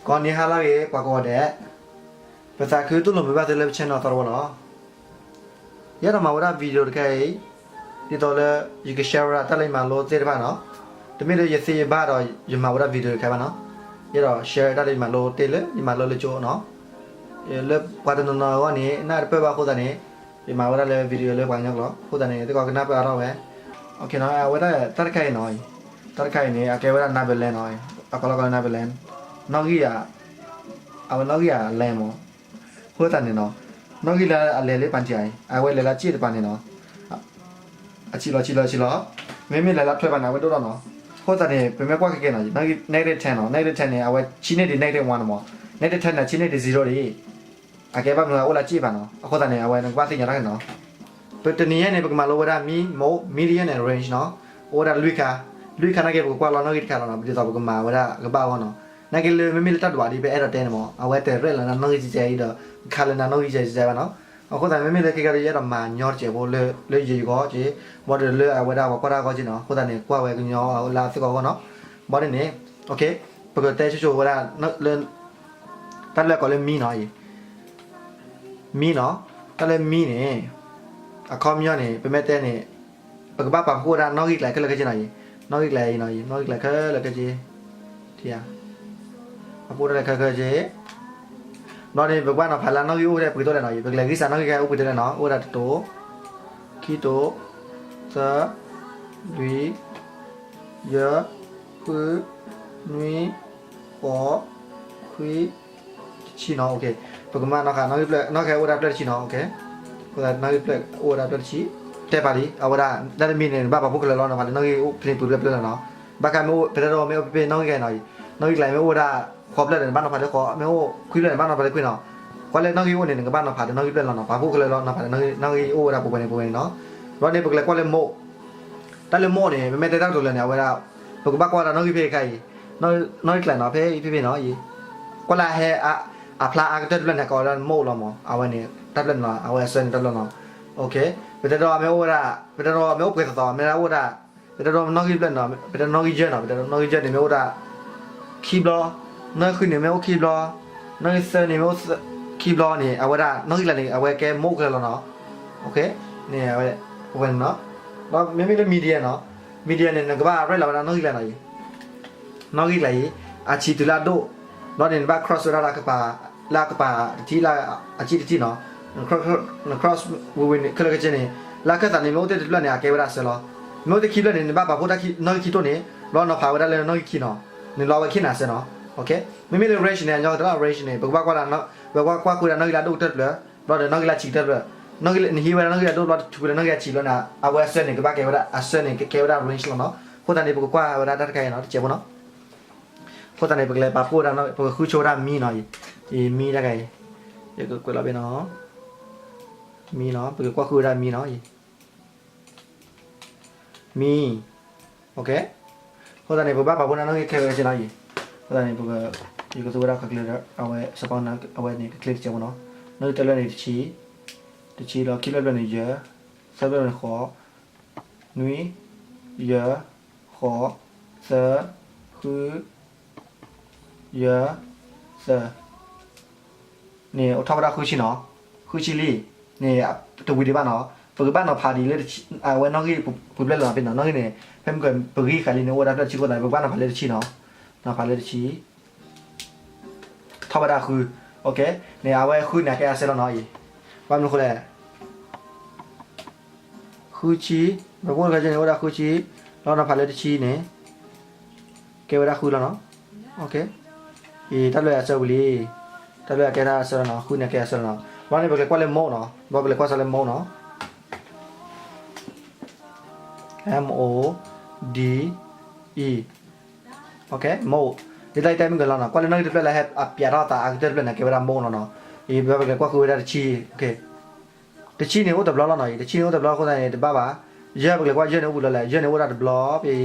ကိးနံၤဟါလၢအဂ့ၤ ပှၤကိးဂၤဒဲး, ပသးခုတူၢ်လိာ်မုာ်ဘၣ်သုလၢပ channel အသီတဝီလီၤ. ယအဲၣ်ဒိးမၤဝဲဒၣ် video တခါအံၤ, ဒ်သိးလၢ ယက share ဝဲဒၣ်တၢ်လၢယမၤလိသ့ၣ်တဖၣ်နီၤ. တမ့ၢ်လၢယသ့ယဘၣ်ဒီးယမၤဝဲဒၣ် video တခါဘၣ်နီၤ. ယအဲၣ်ဒိး share တၢ်လၢယမၤလိသ့ၣ်လၢယမၤလိလၢကၠိနီၤ. လၢပှၤတနီၤနီၤအဂီၢ်န့ၣ် နၢ်တပၢၢ်ဘၣ်အဃိသတးန့ၣ်, ယမၤဝဲဒၣ်လၢ video လၢပှၤကညီကျိာ်အဃိသတးန့ၣ် သ့ၣ်ကီးကနၢ်ပၢၢ်အါထီၣ်ဝဲ. အဝဲဒၣ်တၢ်တခါအံၤနီၤ, တၢ်တခါအံၤန့ၣ် အကဲဝဲဒၣ် Neverland နီၤ, အကိးလီၤကိးလၢ Neverland, နီၣ်ဂံၢ်ဧါ, အဝဲနီၣ်ဂံၢ်ဧါ land မး, အဃိသတးန့ၣ်နီၤ, နီၣ်ဂံၢ်လၢအလဲၤလၢပှၤစံးအံၤ အဝဲလဲၤလၢစ့ၣ်တပၤန့ၣ်နီၤ, အဆံးလီၤ ဆံးလီၤ ဆံးလီၤ, မ့မ့ၢ်လဲၤလၢထွဲပၤန့ၣ် အဝဲဒိၣ်ထီၣ်နီၤ. အဃိသတးန့ၣ် ပမ့ၢ်ကွၢ်ကဲကဲနီၤ, negative ten နီၤ, negative ten န့ၣ် အဝဲဆံးန့ၢ်ဒံး negative one မး, negative ten န့ၣ် ဆံးန့ၢ်ဒံး zero ဒံး အကဲဘၣ်မနုၤအအိၣ်လၢစ့ၣ်ပၤနီၤ, အဃိသတးန့ၣ် အဝဲနကဘၣ်သ့ၣ်ညါတၢ်န့ၣ်နီၤ. ပတနံၤအံၤန့ၣ် ပကမၤလိဝဲဒၣ် mean, mode, median and range နီၤ, အိၣ်ဝဲဒၣ်လွံၢ်ခါ, လွံၢ်ခါနာ်က့ ပကကွၢ်လီၤနီၣ်ဂံၢ်တခါလီၤနီၤ, ဒ်သိးပကမၤဝဲဒၣ်ကဘၣ်အဂီၢ်နီၤ. နာ်က့လၢမ့မ့ၢ်လၢတၢ်ဒွးဒ်ပအဲၣ်ဒိးတဲန့ၣ်မး, အဝဲတရဲၣ်လီၤနၤနီၣ်ဂံၢ်ကဲကဲအံၤဒီး ခါလၢနၤနီၣ်ဂံၢ်ကဲကဲဘၣ်နီၤ. အဃိသတး မ့မ့ၢ်လၢခဲကဲဒီး ယအဲၣ်ဒိးမၤညီတစဲးဖိလၢယယဂီၢ်က့, ဘၣ်ဒီးလၢအဝဲဒၣ်ပှၤကွၢ်တၢ်အဂီၢ်က့နီၤ, အဃိသတးန့ၣ် ကွၢ်ဝဲကညီလၢအသ့ၣ်ကီးအဂီၢ်နီၤ. ဘၣ်ဒ်န့ၣ် ပကတဲဆိဆိဝဲဒၣ် တၢ်လၢအကိးလၢ mean နီၤ, mean နီၤ, တၢ်လၢ mean န့ၣ် အခီပညီန့ၣ် ပမ့ၢ်တဲန့ၣ် ပကဘၣ်ပာ်ဖှိၣ်ဝဲဒၣ်နီၣ်ဂံၢ်ကျဲခဲလၢာ်ခဲဆ့နီၤအံၤ, နီၣ်ဂံၢ်ကျဲအံၤနီၤအံၤ, နီၣ်ဂံၢ်ကျဲခဲလၢာ်ခဲဆ့, ထံဧါ, ပာ်ဖှိၣ်တၢ်လၢခဲလၢာ်ခဲဆ့, ဘျီန့ၣ် ပကဘၣ်နီၤဖးလၢနီၣ်ဂံၢ်အိၣ်ထဲပှဲၤတိၢ်လဲၣ်နီၤအံၤ, ပကလဲၤဂံၢ်စးနီၣ်ဂံၢ်ခဲအိၣ်ပှဲၤတိၢ်လဲၣ်နီၤ, အိၣ်ဝဲဒၣ်တတိၤ, ခံတိၤ, သၢ, လွံၢ်, ယဲၢ်, ဃု, နွံ, ဃိး, ခွံ, တဆံနီၤ, ပကမၤနီၤဃာ်နီၣ်ဂံၢ်ဖျၢၣ်, နီၣ်ဂံၢ်ခဲအိၣ်ဝဲဒၣ်ဖျၢၣ်တဆံနီၤ, နီၣ်ဂံၢ်ဖျၢၣ်အိၣ်ဝဲဒၣ်ဖျၢၣ်တဆံ, တဲပာ်လံ, အဝဲဒၣ် တၢ်တမံၤန့ၣ် နဘၣ်ပာ်ဖှိၣ်ခဲလၢာ်လီၤ, နဖးလၢနီၣ်ဂံၢ်အိၣ်ဖဲန့ၣ်ပှဲၤဖျၢၣ်ဖျၢၣ်လီၤနီၤ, ဘၣ်ခါမ့ၢ်အိၣ် ပတဲဒီးမ့ၢ်အိၣ်ဖဲဖဲနီၣ်ဂံၢ်ခဲနီၤအံၤ, နီၣ်ဂံၢ်ကျဲမ့ၢ်အိၣ်ဝဲဒၣ် ဃိးဖျၢၣ်ဒီး နဘၣ်နီၤဖးလၢဃိး, မ့ၢ်အိၣ်ခွံဖျၢၣ်န့ၣ် နဘၣ်နီၤဖးလၢခွံနီၤ, ကွၢ်လၢနီၣ်ဂံၢ်အိၣ်န့ၣ် နကဘၣ်နီၤဖးဒီးနီၣ်ဂံၢ်ဖျၢၣ်လီၤနီၤ, ပာ်ဖှိၣ်ခဲလၢာ်လီၤ နီၤဖးဒီးနီၣ်ဂံၢ်အိၣ်ဝဲဒၣ်ပှဲၤပှဲၤန့ၣ်ပှဲၤန့ၣ်နီၤ, ဘျီန့ၣ် ပကလဲၤကွၢ်လၢ mode, တၢ်လၢ mode န့ၣ် ပမ့ၢ်တဲတၢ်ကတိၤလၢာ်န့ၣ် အဝဲဒၣ် ပကဘၣ်ကွၢ်ဝဲဒၣ်နီၣ်ဂံၢ်ဖဲခါအံၤ, နီၣ်ဂံၢ်ကျဲနီၤ ဖဲဖဲဖဲနီၤအံၤ, ကွၢ်လၢအဟဲ အဖျါအါကတၢၢ်တဖျၢၣ်န့ၣ် ကိးဝဲဒၣ် mode လီၤမး, အဝဲန့ၣ် တၢ်ဖျၢၣ်န့ၣ်လီၤ, အဝဲအဆၢန့ၣ်တၢ်ဖျၢၣ်လီၤနီၤ, ပတဲဒီးမ့ၢ်အိၣ်ဝဲဒၣ်, ပတဲဒီးမ့ၢ်အိၣ်ပှဲၤသီသီ မ့ၢ်ဒၣ်အိၣ်ဝဲဒၣ် ပတဲဒီးနီၣ်ဂံၢ်ဖျၢၣ်န့ၣ်နီၤ, ပတဲဒီးနီၣ်ဂံၢ်ယဲၢ်နီၤ, ပတဲဒီးနီၣ်ဂံၢ်ယဲၢ်န့ၣ် မ့ၢ်အိၣ်ဝဲဒၣ် ခံဘျီ, နီၣ်ဂံၢ်ဃုန့ၣ် မ့ၢ်အိၣ်ခံဘျီ, နီၣ်ဂံၢ်သၢန့ၣ် မ့ၢ်အိၣ်ခံဘျီန့ၣ် အဝဲဒၣ် နီၣ်ဂံၢ်ကျဲန့ၣ် အဝဲကဲ mode ခဲလၢာ်လီၤနီၤ, န့ၣ် အဝဲန့ၣ်နီၤ, ဒီးမ့မ့ၢ်လၢ median နီၤ, median န့ၣ် နကဘၣ်ရဲၣ်လီၤဝဲဒၣ်နီၣ်ဂံၢ်ကျဲနီၤအံၤ နီၣ်ဂံၢ်ကျဲအံၤ အဆံးတုၤလၢအဒိၣ်, ဘျီန့ၣ် နဘၣ် cross ဝဲဒၣ်လၢအကပၤ, လၢအကပၤတထံၣ်, လၢအဆံးတထံၣ်နီၤ, န cross ဝံၤဝံၤန့ၣ် ခဲလၢာ်ခဲဆ့န့ၣ်, လၢခၢၣ်သးန့ၣ် မ့ၢ်အိၣ်တ့ၢ်တဖျၢၣ်န့ၣ် အကဲဝဲဒၣ်အဆၢလီၤ, မ့ၢ်အိၣ်တ့ၢ်ခံဖျၢၣ်န့ၣ် နဘၣ်ပာ်ဖှိၣ်တၢ်နီၣ်ဂံၢ်ခံတိၢ်န့ၣ်, ဘျီနီၤဖးဝဲဒၣ်လၢနီၣ်ဂံၢ်ခံနီၤ, နလီၤဝဲခံန့ၣ်အဆၢနီၤ, မ့မ့ၢ်လၢ range န့ၣ် အညီကတၢၢ်လီၤ, range န့ၣ် ပကဘၣ်ကွၢ်, ပကဘၣ်ကွၢ်ဃုာ်ဝဲဒၣ်နီၣ်ဂံၢ်လၢအဒိၣ်ကတၢၢ်တဖျၢၣ်, ဘျီဒီးနီၣ်ဂံၢ်လၢအဆံးကတၢၢ်တဖျၢၣ်, နဟံးဝဲဒၣ်နီၣ်ဂံၢ်လၢအဒိၣ်ဘျီ ထုးကွံာ်လၢနီၣ်ဂံၢ်လၢအဆံးဘျီန့ၣ် အဝဲအဆၢန့ၣ် ကဘၣ်ကဲဝဲဒၣ်, အဆၢန့ၣ် ကကဲဝဲဒၣ် range လီၤနီၤ, အဃိသတးန့ၣ် ပကကွၢ်ဝဲဒၣ်တၢ်တခါအံၤနီၤ တစဲးဖိနီၤ, အဃိသတးန့ၣ် ပကလဲၤပာ်ဖှိၣ်ဝဲဒၣ်, ပကဃုဆိဝဲဒၣ် mean နီၤအံၤ, အံၤ mean တခါအံၤ, ယကကွဲးလီၤဘ့ၣ်နီၤ, mean နီၤ, ပကကွၢ်ဃုဝဲဒၣ် mean နီၤအံၤ mean, အဃိသတးန့ၣ် ပကဘၣ်ပာ်ဖှိၣ်န့ၣ်နီၣ်ဂံၢ်ခဲလၢာ်ခဲဆ့နီၤအံၤ, အဃိသတးန့ၣ် ပက, ယကသူဝဲဒၣ်ကကျ့ဒီး အဝဲ စပီနၢ အဝဲန့ၣ် ကကျ့တစဲးဖိနီၤ, နီၣ်ဂံၢ်တဖျၢၣ်န့ၣ်တဆံ, တဆံလီၤ, ခံဖျၢၣ်တဖျၢၣ်န့ၣ်ယဲၢ်, သၢဖျၢၣ်န့ၣ်ဃိး, နွံ, ယဲၢ်, ဃိး, သၢ, ဃု, ယဲၢ်, သၢ န့ၣ် အိၣ်ထီၣ်ဝဲဒၣ်ဃုဆံနီၤ, ဃုဆံလံ, န့ၣ် တဝံၤဒံးဘၣ်နီၤ, ပကဘၣ်နီၤဖးဒံးလၢ အဝဲနီၣ်ဂံၢ်ပှဲၤဖျၢၣ်လီၤနီၤဖဲနီၤ, နီၣ်ဂံၢ်န့ၣ် ဖဲမ့ၢ်ပဂံၢ်ဃာ်လံန့ၣ် အိၣ်ဝဲဒၣ်ဖျၢၣ်တဆံအဃိသတး ပကဘၣ်နီၤဖးလၢတဆံနီၤ, နီၤဖးလၢတဆံ ထီၣ်ဝဲဒၣ်ဃု, န့ၣ် အဝဲဃုန့ၣ် အကဲအဆၢလီၤနီၤအံၤ, ဘၣ်မနုၤအဃိလဲၣ်, ဃုဆံ, ပှဲၤဖိတခါန့ၣ် အိၣ်ဝဲဒၣ်ဃုဆံ, လီၤနီၤဖးလၢတဆံန့ၣ�် ကဲဝဲဒၣ်ဃုလီၤနီၤ, အံၤ တၢ်လၢအဆၢဝံၤလံ, တၢ်လၢအကဲဒၣ်အဆၢလီၤနီၤ, ဃုန့ၣ် အကဲအဆၢလီၤနီၤ, ဘၣ်န့ၣ် ပကလဲၤကွၢ်လၢ mode နီၤ, ဘၣ်ပလဲၤကွၢ်စ့ၢ်လၢ mode နီၤ M O D E, mode, ဒ်တၢ်အံၤတဲမ့ၢ်ဂ့ၤလီၤနီၤ, ကွၢ်လၢနီၣ်ဂံၢ်တဖျၢၣ်လၢအဟဲအပျးထီၣ်အသးအကတၢၢ်တဖျၢၣ်န့ၣ် ကဲဝဲဒၣ် mode လီၤနီၤ, အံၤ ပကလဲၤကွၢ်ဃုဝဲဒၣ်တဆံ, တဆံန့ၣ်အိၣ်တဘျီလီၤနီၤအံၤ, တဆံန့ၣ်အိၣ်တဘျီအဃိသတးန့ၣ် တဘၣ်ဘၣ်, ယဲၢ် ပကလဲၤကွၢ်ယဲၢ်န့ၣ်အိၣ်ပူၤလီၤလဲၣ်, ယဲၢ်န့ၣ်အိၣ်ဝဲဒၣ်တဘျီဖဲအံၤ,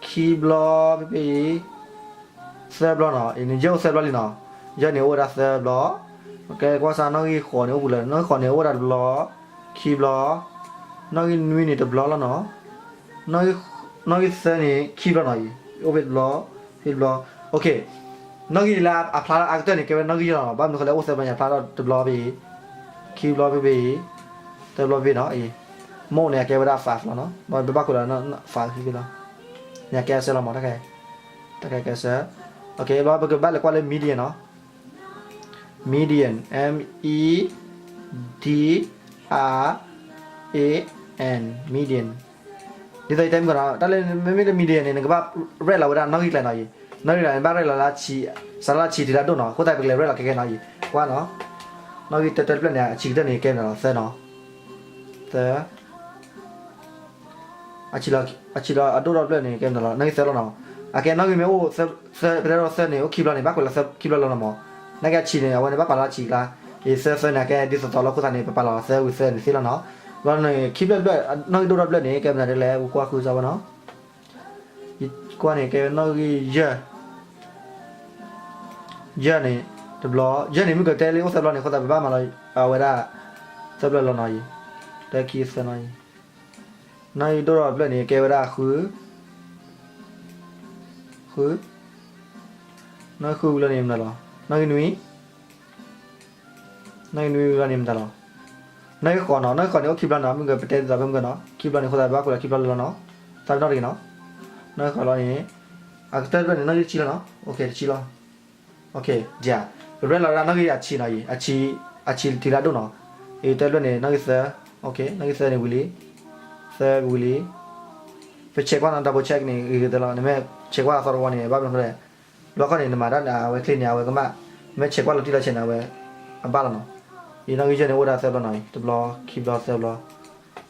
ခံဘျီဖဲဖဲအံၤ, သၢဘျီနီၤ, အံၤန့ၣ် ယဲၢ်အိၣ်သၢဘျီလံနီၤ, ယဲၢ်န့ၣ်အိၣ်ဝဲဒၣ်သၢဘျီ, ကဲကွၢ်စ့ၢ်နီၣ်ဂံၢ်ဃိးန့ၣ်အိၣ်ပူၤလီၤ, နီၣ်ဂံၢ်ဃိးန့ၣ်အိၣ်ဝဲဒၣ်တဘျီ, ခံဘျီ, နီၣ်ဂံၢ်နွံန့ၣ်တဘျီလီၤနီၤ, နီၣ်ဂံၢ်သၢန့ၣ်ခံဘျီနီၤအံၤ, အိၣ်ဖဲတဘျီ, ဖဲတဘျီ, အံၤ နီၣ်ဂံၢ်လၢအဖျါထီၣ်အါကတၢၢ်န့ၣ် ကဲဝဲနီၣ်ဂံၢ်လီၤနီၤ. ဘၣ်မနုၤဃိလဲၣ် အိၣ်သၢဘျီညါ ဖျါထီၣ်တဘျီဖဲအံၤ, ခံဘျီဖဲဖဲအံၤ, သၢဘျီဖဲဖဲနီၤအံၤ, မိၢ်န့ၣ် အကဲဝဲဒၣ် five လီၤနီၤ. ဘၣ်ပဘၣ်ခိးလၢ five ဖဲဖဲလီၤ. န့ၣ်အကဲအဆၢလီၤမး တၢ်ခဲ, တၢ်ခဲကဲအဆၢ. ဘၣ်ပကဘၣ်လဲၤကွၢ်လၢ median နီၤ. Median, M E D I A N, median. ဒ်သိးယတဲမုၢ်ကနီၤ တၢ်လၢမ့မ့ၢ်လၢ median န့ၣ် နကဘၣ်ရဲၣ်လီၤဝဲဒၣ်နီၣ်ဂံၢ်ကျဲနီၤအံၤ, နီၣ်ဂံၢ်ကျဲန့ၣ် ဘၣ်ရဲၣ်လီၤလၢဆံ, စးလၢဆံတုၤလၢအဒိၣ်နီၤ. အဃိသတး ပကလဲၤရဲၣ်လီၤခဲခဲနီၤအံၤ, ကွၢ်နီၤ. နီၣ်ဂံၢ်တၢတၢတဖျၢၣ်န့ၣ် အဆံကတၢၢ်န့ၣ် ကဲမနုၤလဲၣ် သၢနီၤ, သၢ အဆံလီၤအဒိၣ်ထီၣ်တဖျၢၣ်န့ၣ် ကဲမနုၤလဲၣ် နီၣ်ဂံၢ်သၢလီၤနီၤ. အကဲနီၣ်ဂံၢ်မ့ၢ်အိၣ်သၢ, ပတဲဒီးသၢန့ၣ် အိၣ်ခံဘျီန့ၣ် ဘၣ်ကွဲးလီၤသၢခံဘျီလီၤနီၤမး. နာ်က့အဆံန့ၣ် အဝဲန့ၣ်ဘၣ်ပာ်လီၤအဆံကျါ, အံၤသၢသၢန့ၣ် အကဲဒ်သိးသိးလီၤအဃိသတးန့ၣ် ပပာ်လီၤသၢဝံၤသၢန့ၣ်သ့လီၤနီၤ. ဘျီန့ၣ် ခံဖျၢၣ်တဖျၢၣ် နီၣ်ဂံၢ်ဒိၣ်ထီၣ်တဖျၢၣ်န့ၣ် ကဲမနုၤဒ်လဲၣ် ပကွၢ်ဃုာ်စၢ်ဝဲနီၤ. ယကွၢ်န့ၣ် ကဲနီၣ်ဂံၢ်ယဲၢ် ယဲၢ်န့ၣ် တဘျီ, ယဲၢ်န့ၣ် မ့ၢ်ကတဲလၢအိၣ်သၢဘျီန့ၣ် အဃိသတး ပဘၣ်မၤလီၤအဝဲဒၣ် သၢဘျီလီၤနီၤအံၤ, တၢခံသၢနီၤအံၤ, နီၣ်ဂံၢ်ဒိၣ်ထီၣ်တဖျၢၣ်န့ၣ် ကဲဝဲဒၣ်ဃု, ဃု, နီၣ်ဂံၢ်ဃုဝံၤလီၤန့ၣ်မနုၤလီၤ, နီၣ်ဂံၢ်နွံ နီၣ်ဂံၢ်နွံဝံၤလီၤန့ၣ်မနုၤလီၤ, နီၣ်ဂံၢ်ဃိးနီၤ, နီၣ်ဂံၢ်ဃိးန့ၣ် အိၣ်ခံဘျီနီၤ, မ့ၢ်ကပတဲဒ်သိးဖဲမုၢ်ကနီၤ, ခံဘျီန့ၣ် အဃိသတး ပဘၣ်ကွဲးလီၤခံဘျီလီၤနီၤ, သးပ့ၤနီၣ်တဂ့ၤနီၤ, နီၣ်ဂံၢ်ဃိးလီၤန့ၣ်, အကတၢၢ်တဖျၢၣ်န့ၣ် နီၣ်ဂံၢ်တဆံလီၤနီၤ, အိၣ်ခဲ တဆံလီၤ, အိၣ်ခဲ ဒ်, ပရဲၣ်လီၤဝဲဒၣ်နီၣ်ဂံၢ်အဆံနီၤအံၤ, အဆံ, အဆံတုၤလၢအဒိၣ်နီၤ, အံၤတၢတဖျၢၣ်န့ၣ် နီၣ်ဂံၢ်သၢ, အိၣ်ခဲ နီၣ်ဂံၢ်သၢန့ၣ်ဝံၤလံ, သၢဝံၤလံ, ပဆဲးကွၢ်နီၤ double check န့ၣ် ဂ့ၤဂ့ၤသၢလီၤ, နမ့ၢ်ဆဲးကွၢ်လီၤသီတဝီန့ၣ် ဘၣ်မနုၤလဲၣ် ဘျီခီန့ၣ် နမၤတၢ်န့ၣ် အဝဲချ့န့ၣ် အဝဲကမၣ်, မ့ၢ်ဆဲးကွၢ်လီၤတံၢ်လီၤဆဲးန့ၣ် အဝဲအဘၣ်လီၤနီၤ, အံၤနီၣ်ဂံၢ်ယဲၢ်န့ၣ် အိၣ်ဝဲဒၣ်သၢဘျီနီၤအံၤ, တဘျီ, ခံဘျီ, သၢဘျီ,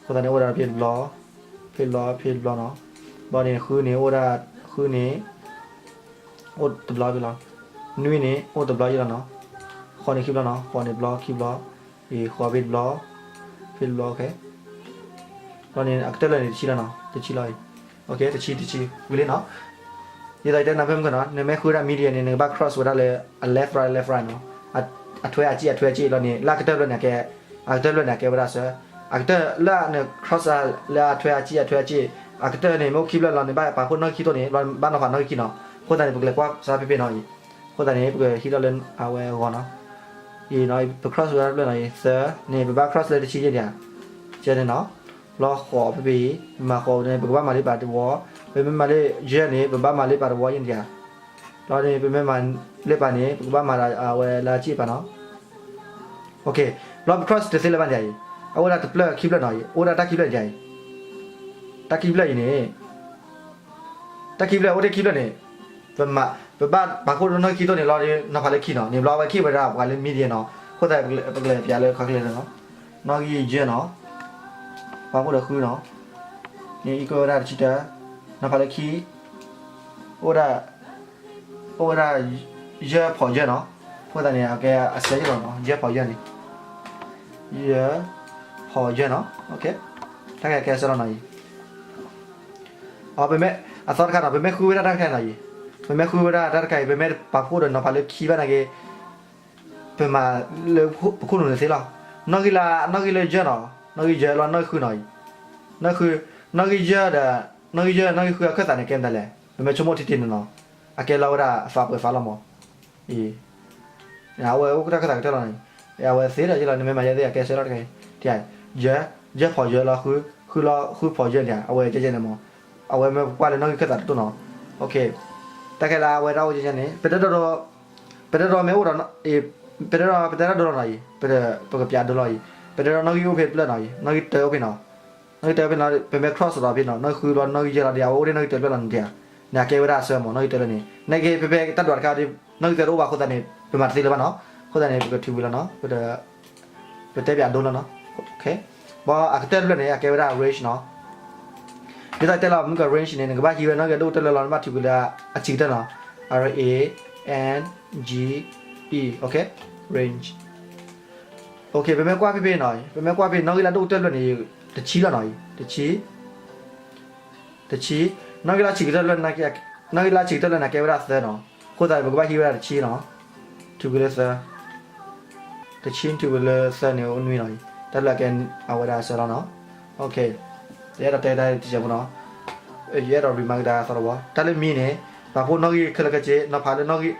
အဃိသတးန့ၣ် အိၣ်ဝဲဒၣ်ဖဲတဘျီ, ဖဲတဘျီ, ဖဲတဘျီနီၤ, ဘျီန့ၣ် ဃုန့ၣ် အိၣ်ဝဲဒၣ်, ဃုန့ၣ် အိၣ်တဘျီဖဲလီၤ, နွံန့ၣ် အိၣ်တဘျီယဲၢ်လီၤနီၤ, ဃိးန့ၣ်ခံဘျီနီၤ, ဃိးန့ၣ်တဘျီ ခံဘျီ, အံၤဃိးဖဲတဘျီ, ဖဲတဘျီ အိၣ်ခဲ ဘျီန့ၣ် အကတၢၢ်လၢာ်န့ၣ် တဆံလီၤနီၤ, တဆံလီၤအံၤ, အိၣ်ခဲ တဆံ တဆံ ဝံၤလံနီၤ, ဒ်သိးယတဲနၤဖဲမုၢ်ကနီၤ နမ့ၢ်ဃုဝဲဒၣ် median န့ၣ် နကဘၣ် cross ဝဲဒၣ်လၢ အ left right left right နီၤ, အထွဲအစ့ၣ် အထွဲအစ့ၣ်လီၤန့ၣ် လၢအကတၢၢ်တဖျၢၣ်န့ၣ် အကဲ, အကတၢၢ်တဖျၢၣ်န့ၣ် အကဲဝဲဒၣ်စၢၤ, အကတၢၢ်လၢန cross လၢအထွဲအစ့ၣ် အထွဲအစ့ၣ်, အကတၢၢ်န့ၣ် မ့ၢ်အိၣ်ခံဖျၢၣ်လီၤန့ၣ် ဘၣ်ပာ်ဖှိၣ်နီၣ်ဂံၢ်ခံတိၢ်န့ၣ် ဘၣ်နီၤဖးနီၣ်ဂံၢ်ခံနီၤ, အဃိသတးန့ၣ် ပကလဲၤကွၢ်စၢ်ဖဲဖဲနီၤအံၤ, အဃိသတးန့ၣ် ပကဟံးထီၣ်လၢအဝဲအဂီၢ်နီၤ အံၤနီၤ ပ cross ဝဲဒၣ်တဖျၢၣ်နီၤအံၤ သၢန့ၣ် ပဘၣ် cross လၢတဆံယဲၢ်ဒံးဧါ, ကဲန့ၣ်နီၤ, ဘျီဃိးဖဲဖဲအံၤ ပမၤဃိးန့ၣ် ပကဘၣ်မၤလၢပာ်တဝီ, ပမ့ၢ်မၤလၢယဲၢ်န့ၣ် ပဘၣ်မၤလၢပာ်တဝီယဲၢ်ဒံးဧါ, ဘျီန့ၣ် ပမ့ၢ်မၤလၢပာ်န့ၣ် ပကဘၣ်မၤအဝဲလၢအစ့ၣ်ပာ်နီၤ, ဘျီပ cross တသ့လၢၤဘၣ်ဒံးအံၤ, အအိၣ်ဒၣ်တဖျၢၣ်ခံဖျၢၣ်နီၤအံၤ အိၣ်ဒၣ်တၢ်ခံဖျၢၣ်ဒံးအံၤ, တၢ်ခံဖျၢၣ်အံၤန့ၣ် တၢ်ခံဖျၢၣ် အိၣ်တ့ၢ်ခံဖျၢၣ်န့ၣ်, ပမၤ, ပဘၣ်ပာ်ဖှိၣ်ဒီးနီၣ်ဂံၢ်ခံတိၢ်န့ၣ်လီၤဒီး နီၤဖးလၢခံနီၤ, န့ၣ်ဘျီအဝဲကဟ့ၣ်ဝဲဒၣ်ပှၤလၢ median နီၤ, အဃိသတး ပကလဲၤပျးလၢ calculator နီၤ, နီၣ်ဂံၢ်ယဲၢ်နီၤ, ပာ်ဖှိၣ်ဒီးဃုနီၤ, န့ၣ်အံၤကအိၣ်ဝဲဒၣ်တဆံတၢ, နီၤဖးလၢခံ, အိၣ်ဒၣ်, အိၣ်ဝဲဒၣ် ယဲၢ်ဖီးယဲၢ်နီၤ, အဃိသတးန့ၣ် အကဲအဆၢယဲၢ်လီၤနီၤ, ယဲၢ်ဖီးယဲၢ်န့ၣ် ယဲၢ်ဖီးယဲၢ်နီၤ, တၢ်ကဲကဲဆၢလီၤနီၤအံၤ, အသီတခါနီၤ ပမ့ၢ်ဃုဝဲဒၣ်တၢ်တခါနီၤအံၤ, ပမ့ၢ်ဃုဝဲဒၣ်တၢ်တခါအံၤ ပမ့ၢ်ပာ်ဖှိၣ်ဒီးနီၤဖးလၢခံဘၣ်နာ်က့, ပမၤလၢပခိၣ်နူာ်န့ၣ်သ့လီၤ, နီၣ်ဂံၢ်လၢ, နီၣ်ဂံၢ်လၢယဲၢ်နီၤ, နီၣ်ဂံၢ်ယဲၢ်လီၤ နီၣ်ဂံၢ်ဃုနီၤအံၤ, နီၣ်ဂံၢ်, နီၣ်ဂံၢ်ယဲၢ်ဒီး, နီၣ်ဂံၢ်ယဲၢ် နီၣ်ဂံၢ်ဃုအခၢၣ်သးန့ၣ် ကဲမတၤလဲၣ်, ပမ့ၢ်ဆိကမိၣ်ထံထံန့ၣ်နီၤ, အကဲလီၤဝဲဒၣ်အသးပှဲၤဖးလီၤမး, အံၤ အဝဲအိၣ်ကတၢၢ်ခၢၣ်သးကတၢၢ်လီၤန့ၣ်, အဝဲသ့ဒီးယလီၤ နမ့ၢ်မၤယဲသ့ အကဲဆၢထီၣ်တခါ, ယဲၢ်, ယဲၢ်ဖီးယဲၢ်လီၤ ဃုလီၤ ဃုဖီးယဲၢ်န့ၣ် အဝဲကဲကဲန့ၣ်မး, အဝဲမ့ၢ်ပကွၢ်လၢနီၣ်ဂံၢ်ခၢၣ်သးတတိၢ်နီၤ, တၢ်ခဲလၢာ်အဝဲဒၣ်အိၣ်ကဲကဲန့ၣ် ပတဲဒီး, ပတဲဒီးမ့ၢ်အိၣ်ဒီး, ပတဲဒီး ပတဲဒၣ်ဒိလီၤနီၤအံၤ, ပကပျးဒိလီၤအံၤ, ပတဲဒီးနီၣ်ဂံၢ်အိၣ်ဖဲတဖျၢၣ်နီၤအံၤ နီၣ်ဂံၢ်တၢအိၣ်ဖဲနီၤ, နီၣ်ဂံၢ်တၢအိၣ်ဖဲနီၤ ပမ့ၢ် cross ဒီးဖဲနီၤ နီၣ်ဂံၢ်ဃုလီၤ နီၣ်ဂံၢ်ယဲၢ်လီၤဒီး အဝဲအိၣ်ဒၣ်နီၣ်ဂံၢ်တၢဖျၢၣ်လီၤန့ၣ်ဒံးဧါ, န့ၣ်အကဲဝဲဒၣ်အဆၢမး နီၣ်ဂံၢ်တၢလၢန့ၣ် နာ်က့ဖဲဖဲတၢ်ဒွးတခါဒီး နီၣ်ဂံၢ်တၢတအိၣ်ဘၣ်အဃိသတးန့ၣ် ပမၤတသ့လၢၤဘၣ်နီၤ, အဃိသတးန့ၣ် ပကထုးဝံၤလီၤနီၤ, ပတဲပျးဒိလီၤနီၤ, ဘၣ်အကတၢၢ်တဖျၢၣ်န့ၣ် အကဲဝဲဒၣ် range နီၤ, ဒ်သိးတဲလီၤမုၢ်က range န့ၣ် နကဘၣ်ဟံးဝဲနီၣ်ဂံၢ်ဒိၣ်ကတၢၢ်လၢလီၤ နဘၣ်ထုးကွံာ်လၢအဆံးကတၢၢ်နီၤ, R A N G E, range, ပမ့ၢ်ကွၢ်ဖဲဖဲနီၤ ပမ့ၢ်ကွၢ်ဖဲနီၣ်ဂံၢ်လၢဒိၣ်ကတၢၢ်တဖျၢၣ်န့ၣ် တဆံလီၤနီၤ, တဆံ, တဆံ, နီၣ်ဂံၢ်လၢအဆံးကတၢၢ်တဖျၢၣ်န့ၣ်, နီၣ်ဂံၢ်လၢအဆံးကတၢၢ်တဖျၢၣ်န့ၣ် ကဲဝဲဒၣ်သၢနီၤ, အဃိသတးန့ၣ် ပကဘၣ်ဟံးဝဲဒၣ်တဆံနီၤ, ထုးကွံာ်လၢသၢ တဆံထုးကွံာ်လၢသၢန့ၣ် အိၣ်နွံလီၤအံၤ တၢ်လၢအကဲအဝဲဒၣ်အဆၢလီၤနီၤ, ယအဲၣ်ဒိးတဲတၢ်တစဲးဖိနီၤ, ယအဲၣ်ဒိး remark ကဒါသီတဝီ တၢ်လၢမံန့ၣ် ပာ်ဖှိၣ်နီၣ်ဂံၢ်ခဲလၢာ်ခဲဆ့ နီၤဖးလၢနီၣ်ဂံၢ်,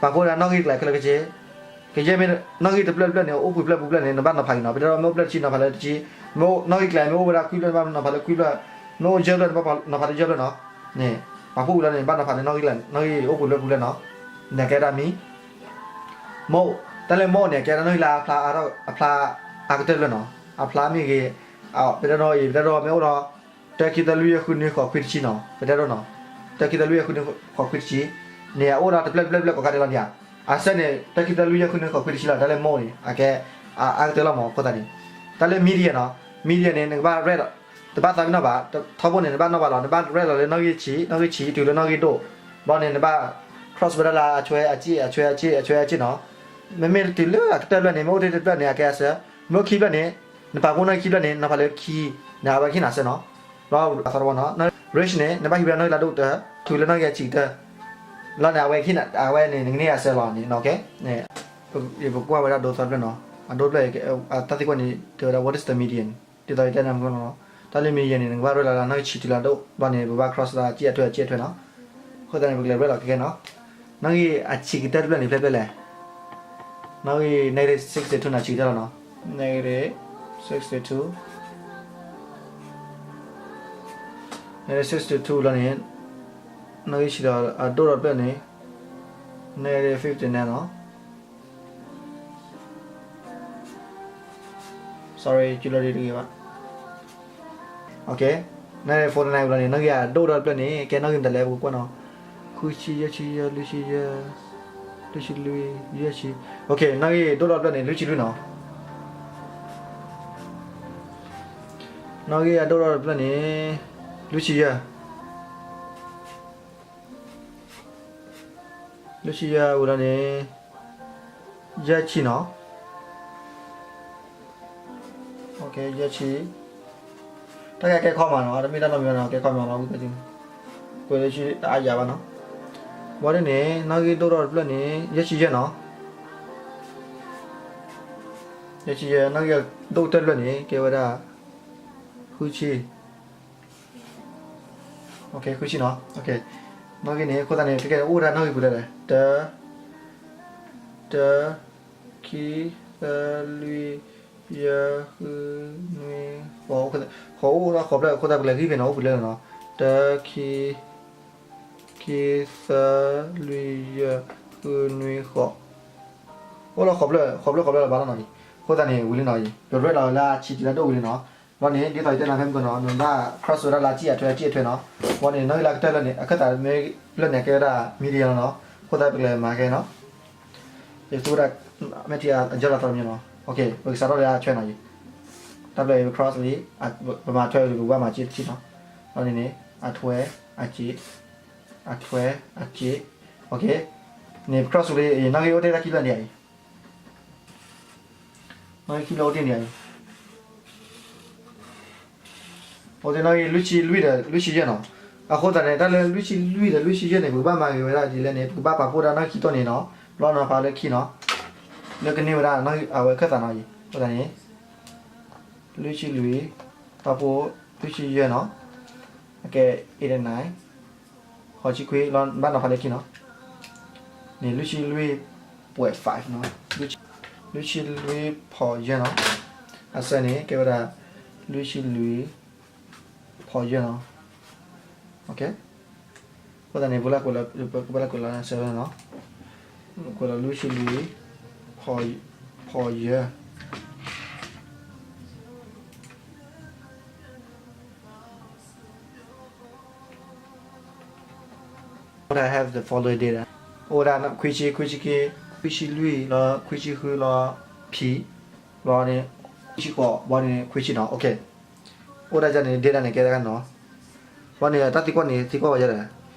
ပာ်ဖှိၣ်ဝဲဒၣ်နီၣ်ဂံၢ်ကျဲခဲလၢာ်ခဲဆ့, ကယဲၢ်မ့ၢ်နီၣ်ဂံၢ်တဖျၢၣ်တဖျၢၣ်န့ၣ် အိၣ်ပှဲၤဖျၢၣ်ပူၤဖျၢၣ်န့ၣ် နဘၣ်နီၤဖးက့ၤနီၤ, ပတဲဒ်မ့ၢ်အိၣ်ဖျၢၣ်တဆံနီၤဖးလၢတဆံ, မ့ၢ်နီၣ်ဂံၢ်ကျဲမ့ၢ်အိၣ်ဝဲဒၣ်ခွံဖျၢၣ် နဘၣ်နီၤဖးလၢခွံဖျၢၣ်, မ့ၢ်အိၣ်ယဲၢ်ဖျၢၣ်နဘၣ်နီၤဖးလၢယဲၢ်ဖျၢၣ်နီၤ, န့ၣ် ပာ်ဖှိၣ်ဝံၤလီၤန့ၣ် ဘၣ်နီၤဖးလၢနီၣ်ဂံၢ်ကျဲ နီၣ်ဂံၢ်အိၣ်ပှဲၤဖျၢၣ်ပူၤဖျၢၣ်နီၤ, န့ၣ်ကဲဒၣ်မံၤ မ့ၢ်, တၢ်လၢမ့ၢ်န့ၣ် ကဲဒၣ်နီၣ်ဂံၢ်လၢအဖျါ အဖျါအါကတၢၢ်တဖျၢၣ်နီၤ, အဖျါမ့ၢ်ဂ့ၤ, ပတဲဒ်အံၤ ပတဲဒ်မ့ၢ်အိၣ်ဒီး တၢ ခံ သၢ လွံၢ် ယဲၢ် ဃု နွံ ဃိး ခွံ တဆံနီၤ, ပတဲဒ်နီၤ, တၢ ခံ သၢ လွံၢ် ယဲၢ် ဃု နွံ ဃိး ခွံ တဆံ, န့ၣ်အအိၣ်ဒီးတဖျၢၣ်တဖျၢၣ်တဖျၢၣ်ကိးခါဒဲးလီၤန့ၣ်ဧါ, အဆၢန့ၣ် တၢ ခံ သၢ လွံၢ် ယဲၢ် ဃု နွံ ဃိး ခွံ တဆံလီၤ, တၢ်လၢမ့ၢ်န့ၣ် အကဲ အါကတၢၢ်လီၤမ့ၢ်အဃိသတးန့ၣ်, တၢ်လၢ median နီၤ, median န့ၣ် နကဘၣ်ရဲၣ်ဒီး တဘၣ်သးပ့ၤနီၣ်ဘၣ်, ထီဘိန့ၣ် နဘၣ်နီၣ်ဘၣ်လီၤ, နဘၣ်ရဲၣ်လီၤလၢနီၣ်ဂံၢ်ဆံး, နီၣ်ဂံၢ်ဆံးတုၤလၢနီၣ်ဂံၢ်ဒိၣ်, ဘျီန့ၣ် နဘၣ် cross ဝဲဒၣ်လၢအဆွဲအစ့ၣ် အဆွဲအစ့ၣ် အဆွဲအစ့ၣ်နီၤ, မ့မ့ၢ်တုၤလၢအကတၢၢ်ဖျၢၣ်န့ၣ် မ့ၢ်အိၣ်တ့ၢ်တဖျၢၣ်န့ၣ် အကဲအဆၢ, မ့ၢ်အိၣ်ခံဖျၢၣ်န့ၣ်, နပာ်ဖှိၣ်နီၣ်ဂံၢ်ခံဖျၢၣ်န့ၣ် နီၤဖးလၢခံ, န့ၣ် အဝဲကဟ့ၣ်နၤအဆၢနီၤ, ဘျီအသီတဝီနီၤ, range န့ၣ် နဘၣ်ဟံးဝဲဒၣ်နီၣ်ဂံၢ်လၢအဒိၣ်ကတၢၢ် တုၤလၢနီၣ်ဂံၢ်အဆံးကတၢၢ်, လီၤန့ၣ် အဝဲကဟ့ၣ်နၤ အဝဲန့ၣ် နကန့ၢ်အဆၢလီၤန့ၣ်, ယပကွၢ်ဝဲဒၣ်ဒိသီတဖျၢၣ်နီၤ, အဒိတဖျၢၣ် တၢ်သံကွၢ်န့ၣ် တဲဝဲဒၣ် what is the median, ဒ်သိးယတဲနၤမုၢ်နီၤ, တၢ်လၢ median န့ၣ် နကဘၣ်ရဲၣ်လီၤလၢနီၣ်ဂံၢ်ဆံးတုၤလၢအဒိၣ်, ဘျီန့ၣ် ပဘၣ် cross လၢအစ့ၣ်အထွဲအစ့ၣ်အထွဲနီၤ, အဃိသတးန့ၣ် ပကလဲၤရဲၣ်လီၤခဲခဲနီၤ, နီၣ်ဂံၢ်အဆံးကတၢၢ်တဖျၢၣ်န့ၣ် ဖျဲၣ်ဖျၢၣ်လဲၣ်, နီၣ်ဂံၢ် negative sixty-two န့ၣ် ဆံးကတၢၢ်လီၤနီၤ, negative sixty-two, negative sixty-two လီၤန့ၣ်, နီၣ်ဂံၢ်ဆံးဒီးအဒိၣ်ဒီးတဖျၢၣ်န့ၣ် negative fifty-nine နီၤ, sorry ကလီၤဒ်တဂ့ၤဘၣ်, okay, negative forty-nine လီၤန့ၣ် နီၣ်ဂံၢ်အဒိၣ်ဒီးတဖျၢၣ်န့ၣ် ကဲနီၣ်ဂံၢ်မတၤလဲၣ် ပကကွၢ်နီၤ, ခွံဆံ ယဲၢ်ဆံယဲၢ် လွံၢ်ဆံယဲၢ်, လွံၢ်ဆံလွံၢ် ယဲၢ်ဆံ, okay, နီၣ်ဂံၢ်ဒိၣ်ဒီးတဖျၢၣ်န့ၣ် လွံၢ်ဆံလွံၢ်နီၤ နီၣ်ဂံၢ်အဒိၣ်ဒီးတဖျၢၣ်န့ၣ် လွံၢ်ဆံယဲၢ်, လွံၢ်ဆံယဲၢ်ဝံၤလီၤန့ၣ် ယဲၢ်ဆံနီၤ, okay ယဲၢ်ဆံ, တၢ်ကဲကဲခီမးနီၤ, တမ့ၢ်တၢ်နီတမံၤဘၣ်နီၤ, ကဲခီမးလီၤ, ဝံသးစူၤ, ကွဲးလၢဆံတအါယၤဘၣ်နီၤ, ဘၣ်ဒ်န့ၣ် နီၣ်ဂံၢ်ဒိၣ်ဒီးတဖျၢၣ်န့ၣ် ယဲၢ်ဆံယဲၢ်နီၤ, ယဲၢ်ဆံယဲၢ် နီၣ်ဂံၢ်ဒိၣ်ကတၢၢ်တဖျၢၣ်န့ၣ် ကဲဝဲဒၣ် ဃုဆံ okay ဃုဆံနီၤ, okay, နီၣ်ဂံၢ်န့ၣ် အဃိသတးန့ၣ် ကဲကဲအိၣ်ဝဲဒၣ်နီၣ်ဂံၢ်ပူၤလဲၣ်လဲၣ်, တၢ, တၢ, ခံ, သၢ, လွံၢ်, ယဲၢ်, ဃု, နွံ, ဃိး, ဃိးအိၣ်ဒီးဃိးဖျၢၣ် အဃိသတးပကလဲၤဂံၢ်ဖဲနီၤ, အိၣ်ပူၤလဲၣ်နီၤ, တၢ, ခံ, ခံ, သၢ, လွံၢ်, ယဲၢ်, ဃု, နွံ, ဃိး, အိၣ်လီၤဃိးဖျၢၣ် ဃိးဖျၢၣ်ဃိးဖျၢၣ်လီၤဘၣ်လီၤနီၤအံၤ, အဃိသတးန့ၣ် ဝံၤလံနီၤအံၤ ပရဲၣ်လီၤလၢအဆံးတုၤလၢအဒိၣ်ဝံၤလံနီၤ, ဘျီန့ၣ် ဒ်သိးယတဲနၤဖဲမုၢ်ကနီၤ နဘၣ် cross ဝဲဒၣ်လၢအစ့ၣ်အထွဲအစ့ၣ်အထွဲနီၤ, ဘျီန့ၣ် နီၣ်ဂံၢ်လၢအကတၢၢ်ဖျၢၣ်န့ၣ် အခၢၣ်သးမ့ၢ်ဖျၢၣ်န့ၣ် ကဲဝဲဒၣ် median လီၤနီၤ, အဃိသတးပကလဲၤမၤခဲနီၤ, ယသူဝဲဒၣ် မ့ၢ်ထံအကၢလီၤသီတမံၤနီၤ, okay ပကစးထီၣ်လၢအထွဲနီၤအံၤ, တၢ်ဖျၢၣ်အံၤ ပ cross လံ, ပမၤထွဲလံ ပကဘၣ်မၤစ့ၣ်တထံၣ်နီၤ, ဘျီန့ၣ်န့ၣ် အထွဲ, အစ့ၣ်, အထွဲ, အစ့ၣ်, okay, န့ၣ် ပ cross လံ နီၣ်ဂံၢ်အိၣ်တ့ၢ်တၢ်ခံဖျၢၣ်န့ၣ်အံၤ နီၣ်ဂံၢ်ခံဖျၢၣ်အိၣ်တ့ၢ်န့ၣ်အံၤ, အိၣ်တ့ၢ်နီၣ်ဂံၢ်လွံၢ်ဆံလွံၢ်ဒီးလွံၢ်ဆံယဲၢ်နီၤ, အဃိသတးန့ၣ် တၢ်လၢလွံၢ်ဆံလွံၢ်ဒီးလွံၢ်ဆံယဲၢ်န့ၣ် ပကဘၣ်မၤဂ့ၤဝဲဒၣ်ဒ်လဲၣ်န့ၣ် ပကဘၣ်ပာ်ဖှိၣ်ဒၣ်နီၣ်ဂံၢ်ခံတီၢ်န့ၣ်နီၤ, ဘျီနီၤဖးလၢခံနီၤ, လၢကန့ၢ်ဝဲဒၣ်အဝဲအခၢၣ်သးနီၤအံၤ, အဃိသတးန့ၣ် လွံၢ်ဆံလွံၢ်, ပာ်ဖှိၣ်လွံၢ်ဆံယဲၢ်နီၤ, အကဲ eighty-nine, ဃိးဆံခွံ ဘၣ်နီၤဖးလၢခံနီၤ, န့ၣ် လွံၢ်ဆံလွံၢ် point five နီၤ, လွံၢ်ဆံလွံၢ် point ယဲၢ်နီၤ, အဆၢန့ၣ် ကဲဝဲဒၣ် လွံၢ်ဆံလွံၢ် point ယဲၢ်နီၤ, okay, အဃိသတးန့ၣ် ပလၢကွဲးလီၤ ပလၢကွဲးလီၤဆၢနီၤ, ကွဲးလီၤလွံၢ်ဆံလွံၢ် point ယဲၢ် What I have the following data. အိၣ်ဝဲဒၣ်ခွံဆံ, ခွံဆံခံ, ခွံဆံလွံၢ်လီၤ, ခွံဆံဃုလီၤ, ဖံ, ဘျီန့ၣ် ခွံဆံဃိး, ဘျီန့ၣ် ခွံဆံနီၤ, okay. အိၣ်ဒၣ်န့ၣ် data န့ၣ်ကဲဒၣ်နီၤ. ဘျီန့ၣ် တၢ်သံကွၢ်န့ၣ် သံကွၢ်ဝဲဒၣ်,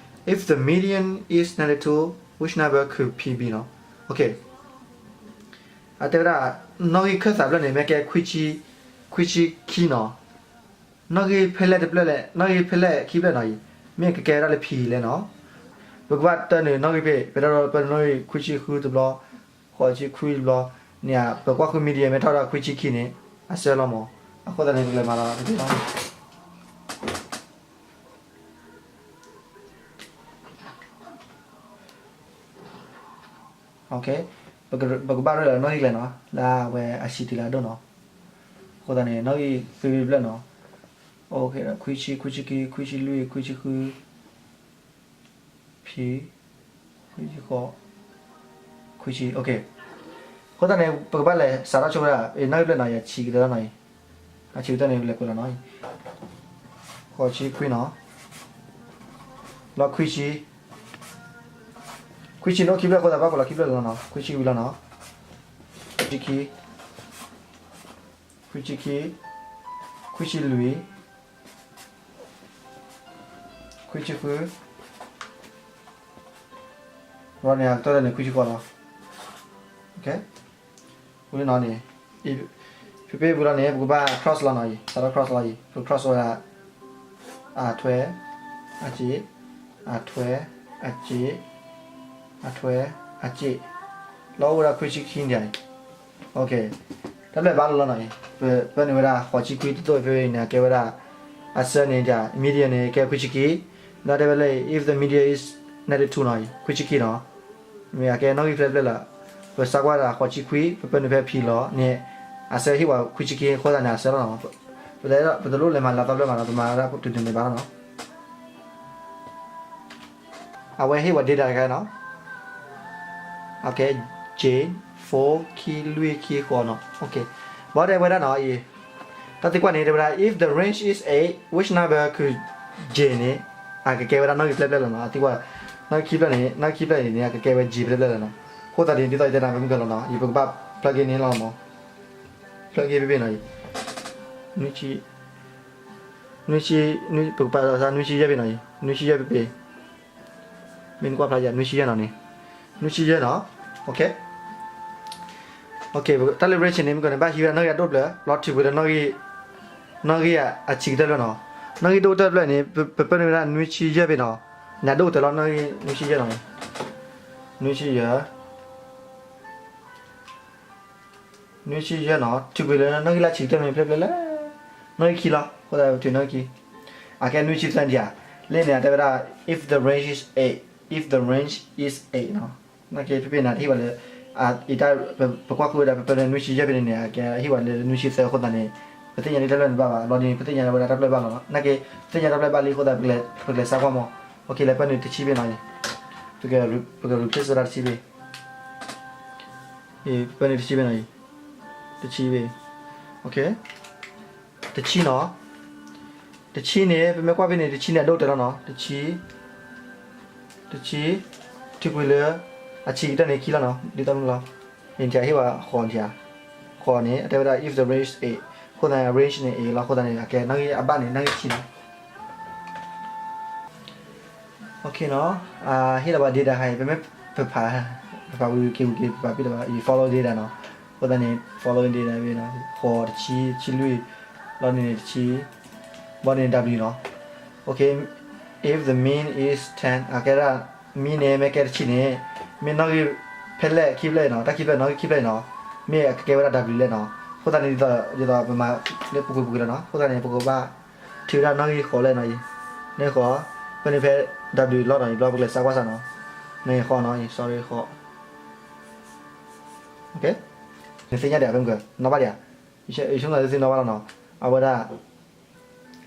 if the median is ninety-two, which number could P be နီၤ. Okay. အတဲဝဲဒၣ် နီၣ်ဂံၢ်ခၢၣ်သးဖျၢၣ်န့ၣ် မ့ၢ်ကဲ ခွံဆံခံနီၤ. နီၣ်ဂံၢ်ဖဲလဲၣ်တဖျၢၣ်လဲၣ်, နီၣ်ဂံၢ်ဖဲလဲၣ်ခံဖျၢၣ်နီၤအံၤ, မ့ၢ်ကကဲဝဲဒၣ်လၢ P လဲၣ်နီၤ. ပကဘၣ်တၢၢ်န့ၢ်နီၣ်ဂံၢ်ဖဲ ပတဲဒီးပနီၣ်ဂံၢ်ခွံဆံဃုတဘျီ, ဃိးဆံခွံတဘျီန့ၣ်, ပကွၢ်ဃု median မ့ၢ်ထီၣ်ဒီးခွံဆံခံန့ၣ် အဆၢလီၤမး. အဃိသတးန့ၣ် ပကလဲၤမၤလီၤတက့ၢ်လီၤ. ပကဘၣ်ရဲၣ်လီၤနီၣ်ဂံၢ်ကျဲနီၤ လၢအဝဲအဆံးတုၤလၢအဒိၣ်နီၤ. အဃိသတးန့ၣ် နီၣ်ဂံၢ်သၢဖျၢၣ်နီၤ. ခွံဆံ, ခွံဆံခံ, ခွံဆံလွံၢ်, ခွံဆံဃု, ဖံ, ခွံဆံဃိး, ခွံဆံ, အဃိသတးန့ၣ် ပကဘၣ်လဲၤစးထီၣ်ဆိဝဲဒၣ် နီၣ်ဂံၢ်ဖျၢၣ်နီၤ ယဆံးကတၢၢ်နီၤအံၤ, အဆံးကတၢၢ်န့ၣ် ပလဲၤကွဲးလီၤနီၤအံၤ, ဃိးဆံခွံနီၤ, လီၤခွံဆံ, ခွံဆံန့ၣ်အိၣ်ခံဖျၢၣ်အဃိသတး ဘၣ်ကွဲးလီၤခံဖျၢၣ်လီၤနီၤ, ခွံဆံခွံလီၤနီၤ, ခွံဆံခံ, ခွံဆံခံ, ခွံဆံလွံၢ်, ခွံဆံဃု, ဘီန့ၣ် အကတၢၢ်န့ၣ် ခွံဆံဃိးလီၤ. ဝံၤလီၤနီၤန့ၣ်, ဖဲဖဲဝံၤလီၤန့ၣ် ပကဘၣ် cross လီၤနီၤအံၤ, စးထီၣ် cross လီၤအံၤ, ပက cross ဝဲဒၣ် အထွဲ, အစ့, အထွဲ, အစ့, အထွဲ, အစ့, လီၤအိၣ်ဝဲဒၣ်ခွံဆံခံန့ၣ်အံၤ. တၢ်ဖျၢၣ်ဘၣ်လီၤလီၤနီၤအံၤ, ပပၢနုာ်ဝဲဒၣ် ဃိးဆံခွံတသိးဖဲအံၤန့ၣ် အကဲဝဲဒၣ် အဆၢန့ၣ် median န့ၣ် ကဲခွံဆံခံ, ဒီးတဲဝဲလၢ if the median is negative two နီၤအံၤ ခွံဆံခံနီၤ, မ့ၢ်အကဲနီၣ်ဂံၢ်ဖျၢၣ်ဖျၢၣ်လၢ ပစးကွၢ်ဒၣ်ဃိးဆံခွံ ပပၢနုာ်ဖဲဖံလီၤန့ၣ်, အဆၢဟ့ၣ်ဝဲခွံဆံခံအဃိသတးန့ၣ် အဆၢလီၤနီၤ. ပတလိၣ်လဲၤမၤလၢသီဖျၢၣ်မးနီၤ, ပမၤဒၣ်တုၤတန့ၢ်ဘၣ်လီၤနီၤ. အဝဲဟ့ၣ်ဝဲ data တခါနီၤ, J, four, ခံ, လွံၢ်, ခံ, ဃိးနီၤ. ဘၣ်တဲဝဲဒၣ်နီၤအံၤ, တၢ်သံကွၢ်န့ၣ် တဲဝဲဒၣ် if the range is eight, which number could J န့ၣ် အကကဲဝဲဒၣ်နီၣ်ဂံၢ်ဖျၢၣ်ဖျၢၣ်လီၤနီၤ. အသံကွၢ် နီၣ်ဂံၢ်ခံဖျၢၣ်န့ၣ်, နီၣ်ဂံၢ်ခံဖျၢၣ်အံၤန့ၣ် အကကဲဝဲ J ဖျၢၣ်ဖျၢၣ်လီၤနီၤ. အဃိသတးန့ၣ် ဒ်သိးယတဲနၤဖဲမုၢ်ကလီၤနီၤ, ယပကဘၣ် plug in န့ၣ်လီၤမး, plug in ဖဲဖဲနီၤအံၤ, နွံဆံ, နွံဆံ, ပကပာ်လီၤသး နွံဆံယဲၢ်ဖဲနီၤအံၤ, နွံဆံယဲၢ်ဖဲဖဲ မ့ၢ်နကွၢ်ဖျါယၤ နွံဆံယဲၢ်နီၤန့ၣ်, နွံဆံယဲၢ်နီၤ. တၢ်လၢ range န့ၣ် မ့ၢ်ကီးန့ၣ် ဘၣ်ဟံးဝဲဒၣ်နီၣ်ဂံၢ်အဒိၣ်တဖျၢၣ် လီၤထုးကွံာ်လၢ နီၣ်ဂံၢ်အဆံးကတၢၢ်ဖျၢၣ်နီၤ. နီၣ်ဂံၢ်အဆံးကတၢၢ်ဖျၢၣ်န့ၣ် ပပၢနုာ်ဝဲဒၣ် နွံဆံယဲၢ်ဖဲနီၤ, န့ၣ်အဒိၣ်ကတၢၢ်လီၤ နီၣ်ဂံၢ် နွံဆံယဲၢ်နီၤ, နွံဆံယဲၢ် နွံဆံယဲၢ်နီၤ, ထုးကွံာ်လၢနီၣ်ဂံၢ်လၢဆံးကတၢၢ်န့ၣ် ဖျၢၣ်ဖျၢၣ်လဲၣ်, နီၣ်ဂံၢ်ခံလီၤ. အဃိသတး ပထုးနီၣ်ဂံၢ်ခံ, အကဲနွံဆံသၢဒံးဧါ, လၢန့ၣ် အတဲဝဲဒၣ် if the range is eight, if the range is eight နီၤ. နာ်က့ဖဲဖဲန့ၣ် တဟ့ၣ်ဝဲလၢ အတၢ် ပကွၢ်ဃုာ်ဝဲဒၣ် ပပၢနုာ် နွံဆံယဲၢ်ဖဲန့ၣ်န့ၣ် အကဲဟ့ၣ်ဝဲလၢနွံဆံသၢအဃိသတးန့ၣ် ပသ့ၣ်ညါလၢတၢ်ဖျၢၣ်န့ၣ်ဘၣ်ဘၣ်, ဘျီဒ်န့ၣ် ပသ့ၣ်ညါဝဲဒၣ်တၢ်ဖျၢၣ်ဘၣ်လီၤနီၤ. နာ်က့ ပသ့ၣ်ညါတၢ်ဖျၢၣ်ဘၣ်လံအဃိသတး ပကလဲၤစးကွၢ်မး. လဲၤပၢနုာ်တဆံဖဲနီၤအံၤ, ပက replace ဝဲဒၣ်တဆံဖဲ ပပၢနုာ်တဆံဖဲနီၤအံၤ, တဆံဖဲ, တဆံနီၤ, တဆံန့ၣ် ပမ့ၢ်ကွၢ်ဖဲန့ၣ် တဆံန့ၣ် အဒိၣ်ကတၢၢ်လီၤနီၤ, တဆံ, တဆံ, ထုးကွံာ်လၢ အဆံးကတၢၢ်န့ၣ် ခံလီၤနီၤ, ဒ်သိးမုၢ်လီၤ. အံၤ ဟ့ၣ်ဝဲဃိးန့ၣ်, ဃိးန့ၣ် အတဲဝဲဒၣ် if the range is eight အဃိသတးန့ၣ် range န့ၣ် eight လီၤ, အဃိသတးန့ၣ် အကဲနီၣ်ဂံၢ်အဘၣ်န့ၣ် နီၣ်ဂံၢ်တဆံလီၤ. ဟ့ၣ်လီၤပှၤ data ခါအံၤ ပမ့ၢ်ပဖး, ပဖးဝံၤက့ၤဝံၤက့ၤ ပဖးဘၣ်လၢၤဘၣ်, ယ follow data နီၤ. အဃိသတးန့ၣ် follow data ဝဲနီၤ, ဃိး, တဆံ, တဆံလွံၢ်, လီၤန့ၣ်န့ၣ် တဆံ, ဘီန့ၣ် W နီၤ. If the mean is ten အကဲဒၣ် mean န့ၣ် မ့ၢ်ကဲတဆံန့ၣ် မ့ၢ်နီၣ်ဂံၢ်ဖဲလဲၣ်ခံဖျၢၣ်နီၤ, တၢ်ခံဖျၢၣ် နီၣ်ဂံၢ်ခံဖျၢၣ်အံၤနီၤ, မ့ၢ်အကကဲဝဲဒၣ် W လဲၣ်နီၤ. အဃိသတးန့ၣ် ဒ်သိးပမၤလၢပူၤကွံာ်ပူၤကွံာ်လီၤနီၤ. အဃိသတးန့ၣ် ပကဘၣ်ထုးဝဲဒၣ်နီၣ်ဂံၢ်ဃိးလဲၣ်နီၤအံၤ, နီၣ်ဂံၢ်ဃိး, ဖဲန့ၣ်ဖဲ W လီၤနီၤအံၤ, ဘျီပကလဲၤစးကွၢ်စးနီၤ, နီၣ်ဂံၢ်ဃိးနီၤအံၤ, sorry ဃိး. နသ့ၣ်ညါဒံးဧါ ဖဲမုၢ်ကၢ, နီၣ်ဘၣ်ဒံးဧါ, ယဆိကမိၣ်လၢသ့ၣ်နီၣ်ဘၣ်လီၤနီၤ. အဝဲဒၣ်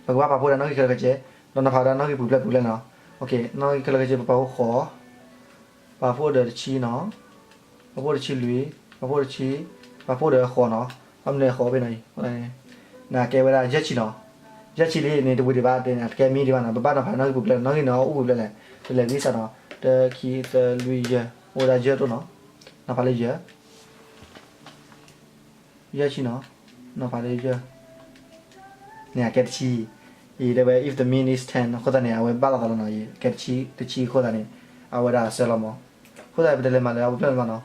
ပကဘၣ်ပာ်ဖှိၣ်ဒီးနီၣ်ဂံၢ်ခဲလၢာ်ခဲဆ့, ဒီးနီၤဖးဝဲဒၣ်နီၣ်ဂံၢ်ပူၤဖျဲးပူၤဖျဲးနီၤ. နီၣ်ဂံၢ်ခဲလၢာ်ခဲဆ့ ပပာ်ဖှိၣ်ဃိး, ပာ်ဖှိၣ်ဒီးတဆံနီၤ, ပာ်ဖှိၣ်တဆံလွံၢ်, ပာ်ဖှိၣ်တဆံ, ပာ်ဖှိၣ်ဒီးဃိးနီၤ, အမ့ၢ်ဃိးဖဲနီၤအံၤ, န့ၣ်ကဲဝဲဒၣ်ယဲၢ်ဆံနီၤ. ယဲၢ်ဆံလံန့ၣ် တဝံၤဒံးဘၣ်, တကဲမံဒံးဘၣ်နီၤ, ပဘၣ်နီၤဖးနီၣ်ဂံၢ်ပူၤဖျဲး, နီၣ်ဂံၢ်န့ၣ် အအိၣ်ပူၤဖျဲးလဲၣ်, ပလဲၤဂံၢ်စးနီၤ, တၢ ခံ သၢ လွံၢ် ယဲၢ်, အိၣ်ဝဲဒၣ်ယဲၢ်တိၣ်နီၤ, နီၤဖးလၢယဲၢ် ယဲၢ်ဆံနီၤ, နီၤဖးလၢယဲၢ်, န့ၣ်အကဲတဆံ, အံၤတဲဝဲ if the mean is ten အဃိသတးန့ၣ် အဝဲဘၣ်လီၤသးလီၤနီၤ, အံၤကဲတဆံ, တဆံအဃိသတးန့ၣ် အဝဲဒၣ်အဆၢလီၤမး. အဃိသတး ပတလဲၤမၤလၢအပူၤဖျဲးမးနီၤ,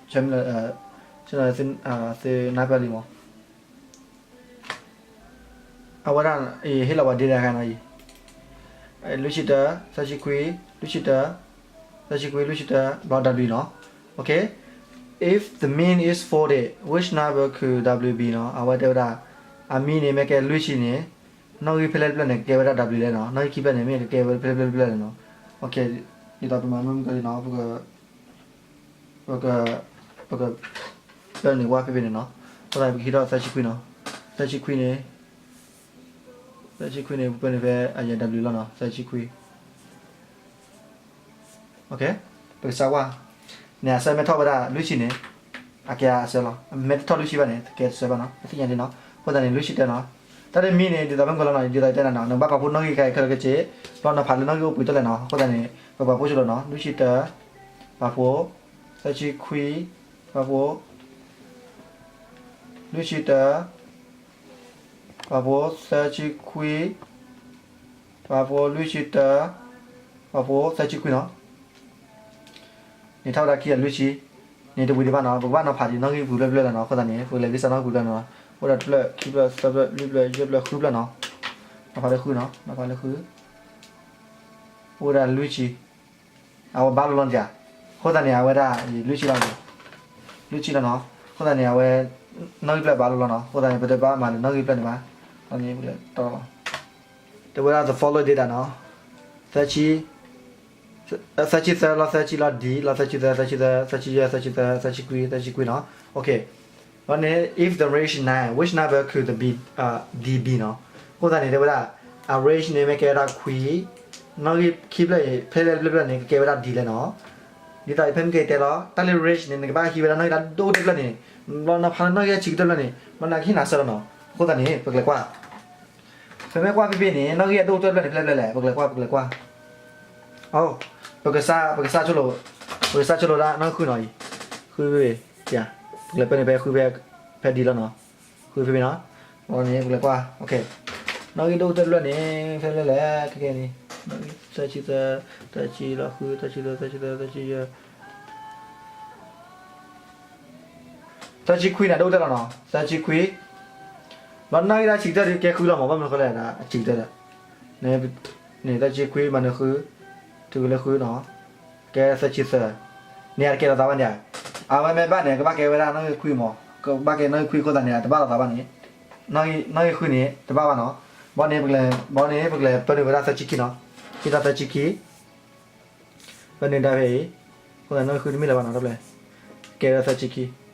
ဆၢမုၢ်လၢ် သုနၢ်ပၢၢ်လံမး. အဝဲဒၣ် ဟ့ၣ်လီၤပှၤ data တခါနီၤအံၤ, လွံၢ်ဆံတၢ, သၢဆံခွံ, လွံၢ်ဆံတၢ, သၢဆံခွံ, လွံၢ်ဆံတၢ, ဘျီ W နီၤ. If the mean is forty, which number could W be နီၤ. အဝဲတဲဝဲဒၣ် အ mean န့ၣ် မ့ၢ်ကဲလွံၢ်ဆံန့ၣ် နီၣ်ဂံၢ်ဖဲလဲၣ်တဖျၢၣ်န့ၣ် ကကဲဝဲဒၣ် W လဲၣ်နီၤ. နီၣ်ဂံၢ်ခံဖျၢၣ်န့ၣ် မ့ၢ်ကကဲဝဲဖဲလဲၣ်တဖျၢၣ်လဲၣ်နီၤ. ဒ်သိးပမၤမုၢ်မုၢ်ကီၢ်လံနီၤ, ပက ပက, ပက, ပၢနုာ်ဝဲဖဲဖဲန့ၣ်နီၤ. အဃိသတးန့ၣ် ပကဟံးထီၣ်သၢဆံခွံနီၤ. သၢဆံခွံန့ၣ်, သၢဆံခွံန့ၣ် ပပၢနုာ်ဖဲအယဲၢ် W လီၤနီၤ, သၢဆံခွံ. ပကစးကွၢ်, န့ၣ်အဆၢမ့ၢ်ထီၣ်ဝဲဒၣ်လွံၢ်ဆံန့ၣ်, အကဲအဆၢလီၤ. မ့ၢ်တထီၣ်လွံၢ်ဆံဘၣ်န့ၣ် ကဲတဆၢဘၣ်နီၤ, ပသ့ၣ်ညါဒ်နီၤ. အဃိသတးန့ၣ် လွံၢ်ဆံတၢနီၤ. တၢ်တမံၤန့ၣ် ဒ်သိးမ့ၢ်ကွၢ်လီၤနီၤ, ဒ်သိးတဲနၤနီၤ, နဘၣ်ပာ်ဖှိၣ်နီၣ်ဂံၢ်ခဲအံၤခဲလၢာ်ခဲဆ့, ဘျီနဖးလၢနီၣ်ဂံၢ်အိၣ်ပှဲၤတၢၢ်လဲၣ်နီၤ. အဃိသတးန့ၣ် ပပာ်ဖှိၣ်ဆိလီၤနီၤ, လွံၢ်ဆံတၢ, ပာ်ဖှိၣ်, သၢဆံခွံ, ပာ်ဖှိၣ်, လွံၢ်ဆံတၢ, ပာ်ဖှိၣ်သၢဆံခွံ, ပာ်ဖှိၣ်လွံၢ်ဆံတၢ, ပာ်ဖှိၣ်သၢဆံခွံနီၤ. န့ၣ်ထီၣ်ဝဲဒၣ်ခံဂၤလွံၢ်ဆံ, န့ၣ်တဝံၤဒံးဘၣ်နီၤ, ပကဘၣ်နီၤဖးဒံးနီၣ်ဂံၢ်ပှဲၤဖျၢၣ်ဖျၢၣ်လဲၣ်နီၤ. အဃိသတးန့ၣ် ပကလဲၤလံစးနီၣ်ဂံၢ်ပှဲၤဖျၢၣ်နီၤ, အိၣ်ဒၣ်တဖျၢၣ်, ခံဖျၢၣ်, သၢဖျၢၣ်, လွံၢ်ဖျၢၣ်, ယဲၢ်ဖျၢၣ်, ဃုဖျၢၣ်နီၤ. နီၤဖးလၢဃုနီၤ, နီၤဖးလၢဃု, အိၣ်ဝဲဒၣ်လွံၢ်ဆံ, အဝဲဘၣ်လိလီၤန့ၣ်ဧါ. အဃိသတးန့ၣ် အဝဲဒၣ်လွံၢ်ဆံလီၤ, လွံၢ်ဆံလီၤနီၤ. အဃိသတးန့ၣ် အဝဲ, နီၣ်ဂံၢ်ဖျၢၣ်ဘၣ်လိလီၤနီၤ. အဃိသတးန့ၣ် ပတဘၣ်မၤလၢနီၣ်ဂံၢ်ဖျၢၣ်န့ၣ်ဘၣ်. အဃိသတးန့ၣ် ပကလဲၤတီၢ်လီၤ, တဲဝဲဒၣ် the following data နီၤ, သၢဆံ, သၢဆံသၢလီၤ, သၢဆံလီၤ, D လီၤ, သၢဆံသၢ, သၢဆံသၢ, သၢဆံယဲၢ်, သၢဆံသၢ, သၢဆံခွံ, သၢဆံခွံနီၤ. ဘျီန့ၣ် if the range is nine, which number could the be, D be နီၤ. အဃိသတးန့ၣ် တဲဝဲဒၣ် အ range န့ၣ် မ့ၢ်ကဲဝဲဒၣ်ခွံ, နီၣ်ဂံၢ်ခံဖျၢၣ်အံၤ ဖဲလဲၣ်တဖျၢၣ်ဖျၢၣ်န့ၣ် ကကဲဝဲဒၣ် D လဲၣ်နီၤ. ဒ်သိးဖဲမ့ၢ်ကတဲလီၤ တၢ်လၢ range န့ၣ် နကဘၣ်ဟံးဝဲဒၣ်နီၣ်ဂံၢ်လၢအဒိၣ်ကတၢၢ်တဖျၢၣ်န့ၣ်, ဘျီနီၤဖးလၢနီၣ်ဂံၢ်အဆံးကတၢၢ်တဖျၢၣ်န့ၣ်, ဘျီန့ၣ်ကဟ့ၣ်နၤဆၢလီၤနီၤ. အဃိသတးန့ၣ် ပကလဲၤကွၢ်, ပမ့ၢ်ကွၢ်ဖဲဖဲန့ၣ် နီၣ်ဂံၢ်အဒိၣ်ကတၢၢ်တဖျၢၣ်န့ၣ် ဖဲလဲၣ်ဖဲလဲၣ်, ပကလဲၤကွၢ်, ပကလဲၤကွၢ်. အိ, ပကစၢ်, ပကစၢ်ဆိလိာ်, ပကစၢ်ဆိလိာ်ဒၣ်နီၣ်ဂံၢ်ဃုနီၤအံၤ, ဃုဖဲ, ပကလဲၤပၢနုာ်ဖဲဃုဖဲ, ဖဲ D လီၤနီၤ. ဃုဖဲဖဲနီၤ. ဘျီန့ၣ် ပကလဲၤကွၢ်, နီၣ်ဂံၢ်ဒိၣ်ကတၢၢ်တဖျၢၣ်န့ၣ် ဖဲလဲၣ်လဲၣ်, ခဲကဲန့ၣ်, သၢဆံသၢ, သၢဆံလီၤ, ဃု, သၢဆံသၢ, သၢဆံသၢ, သၢဆံယဲၢ်, သၢဆံခွံန့ၣ် အဒိၣ်ကတၢၢ်လီၤနီၤ, သၢဆံခွံ. ဘျီနီၣ်ဂံၢ်ဒၣ်အဆံးကတၢၢ်ဒီးကဲဃုလီၤမး, ဘၣ်မနုၤဃိလဲၣ်, အဆံးကတၢၢ်ဒီး, န့ၣ်သၢဆံခွံမၤနၢၤဃု, ထုးက့ၤလၢဃုနီၤ, ကဲသၢဆံသၢ, န့ၣ်အတကဲလိာ်သးဘၣ်န့ၣ်ဧါ. အဝဲမ့ၢ်ဘၣ်န့ၣ် ကဘၣ်ကဲဝဲဒၣ်နီၣ်ဂံၢ်ခွံမး, ကဘၣ်ကဲနီၣ်ဂံၢ်ခွံအဃိသတးန့ၣ် အတဘၣ်လိာ်သးဘၣ်န့ၣ်, နီၣ်ဂံၢ်ဃုန့ၣ် တဘၣ်ဘၣ်နီၤ. ဘျီန့ၣ်, ဘျီန့ၣ် ပကလဲၤပၢနုာ်ဝဲဒၣ်သၢဆံခံနီၤ, ဟံးထီၣ်သၢဆံခံ, ပၢနုာ်ဒၣ်ဖဲအံၤ, အဃိသတးနီၣ်ဂံၢ်ဃုတမ့ၢ်လၢၤဘၣ်နီၤ, တဖျၢၣ်, ကဲဝဲဒၣ်သၢဆံခံ သၢဆံခံနီၤန့ၣ်, သၢဆံခံဝံၤလံ. အံၤ ပမ့ၢ်ကွၢ်ဒၣ်ဖဲနီၣ်ဂံၢ်တရိအံၤနီၤ, နီၣ်ဂံၢ်တရိအံၤ ခဲလၢာ်ခဲဆ့န့ၣ် နီၣ်ဂံၢ်အဒိၣ်ကတၢၢ်န့ၣ် မုၢ်ကန့ၣ် သၢဆံခွံလီၤနီၤ, ပပၢနုာ်ဝဲဒၣ်သၢဆံခံနီၤ. ဝံၤလီၤန့ၣ် ပမ့ၢ်ကွၢ်ခဲလၢာ်ခဲဆ့န့ၣ် နီၣ်ဂံၢ်ဒိၣ်ကတၢၢ်န့ၣ် သၢဆံခွံနီၤ. ထုးက့ၤလၢအဆံးကတၢၢ်, အဆံးကတၢၢ်န့ၣ် ကဲဝဲဒၣ်နီၣ်ဂံၢ်သၢ